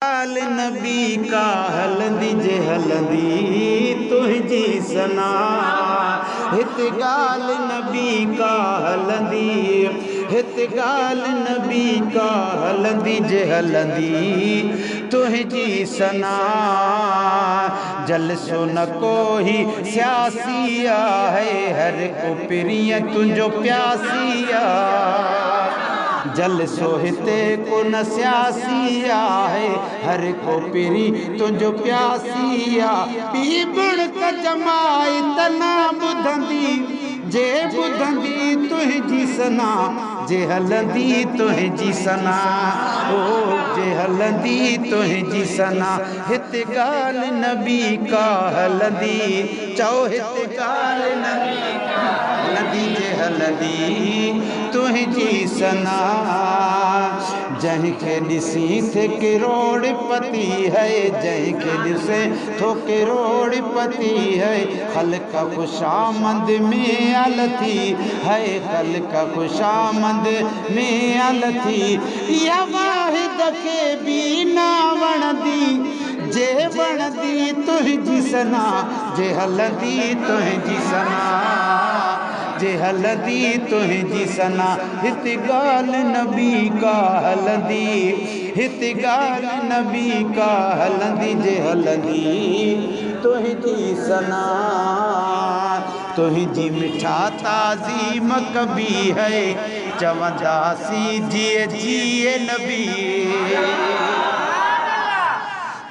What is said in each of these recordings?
ڳالهه نه ٻي ڪا هلندي جي هلندي تنهنجي ثنا. هت ڳالهه نه ٻي ڪا هلندي، هت ڳالهه نه ٻي ڪا هلندي جي هلندي تنهنجي ثنا. جلسو نه ڪو هي سياسي آهي، هر ڪو پرينءَ تنهنجو پياسي آهي. جلسو هتي ڪونه سياسي آهي، هر ڪو پرين تنهنجو پياسي آهي. ٻي ٻڙڪ جماعت نه ٻڌندي جي ٻڌندي تنهنجي ثنا، جي هلندي تنهنجي ثنا، او جي هلندي تنهنجي ثنا. هتي ڳالهه نه ٻي ڪا هلندي، چئو هتي ڳالهه نه ٻي ڪا هلندي جي هلندي تنهنجي ثنا. جنهن کي ڏسي ٿي ڪروڙپتي هي، جنهن کي ڏسي ٿو ڪروڙپتي هي. خلق خوشامند ۾ ال ٿي هي، خلق خوشامند ۾ ال ٿي. اها واحد کي به نه وڻندي جي وڻندي تنهنجي ثنا، جي هلندي تنهنجي ثنا، جي هلندي تنهنجي ثنا. هتي ڳالهه نه ٻي ڪا هلندي، هتي ڳالهه نه ٻي ڪا هلندي جي هلندي تنهنجي ثنا. تنهنجي مٺا تعظيم ڪبي هي، چونداسين جيئن جيئن نبي.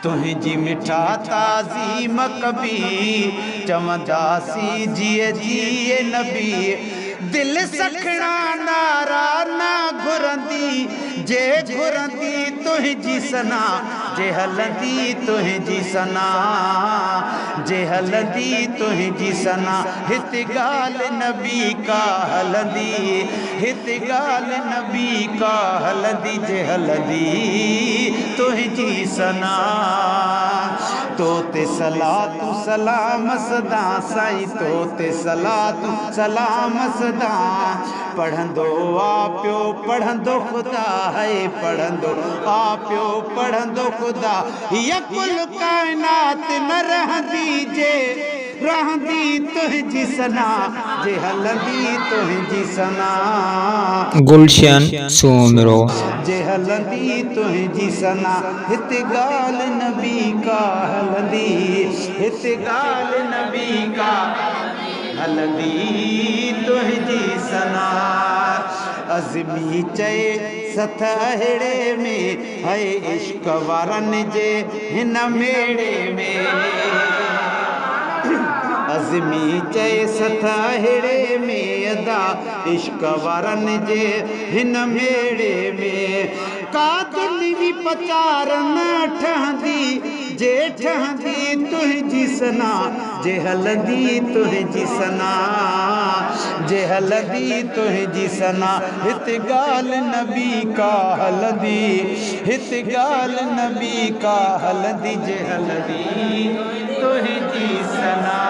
تنهنجي مٺا تعظيم ڪبي، چونداسين جيئن جيئن نبي. دل سکڻا نعرا نه گهرندي جي گهرندي تنهنجي ثنا، جي هلندي تنهنجي ثنا، جي هلندي تنهنجي ثنا. هتي ڳالهه نه ٻي ڪا هلندي، هتي ڳالهه نه ٻي ڪا هلندي جي هلندي تنهنجي ثنا. تو تي صلات سلام سدا سائين، تو تي صلات سلام سدا. پڙهندو آ پيو پڙهندو خدا هي، پڙهندو آ پيو پڙهندو خدا. هيءَ ڪل ڪائنات نه رهندي جي رهندي تنهنجي ثنا، جي هلندي تنهنجي ثنا. گلشن سومرو. جي هلندي تنهنجي ثنا. هتي ڳالهه نه ٻي ڪا هلندي، هتي ڳالهه نه ٻي ڪا هلندي تنهنجي ثنا. ازمي چئي سٿ اهڙي ۾ هي، عشق وارن جي هن ميڙي ۾. ازمي چئي سٿ اهڙي ۾ ادا، عشق وارن جي هن ميڙي ۾. ڪا دنوي پچار نه ٺهندي جي ٺهندي تنهنجي ثنا، جي هلندي تنهنجي ثنا، جي هلندي تنهنجي ثنا. هتي ڳالهه نه ٻي ڪا هلندي، هتي ڳالهه نه ٻي ڪا هلندي جي هلندي تنهنجي ثنا.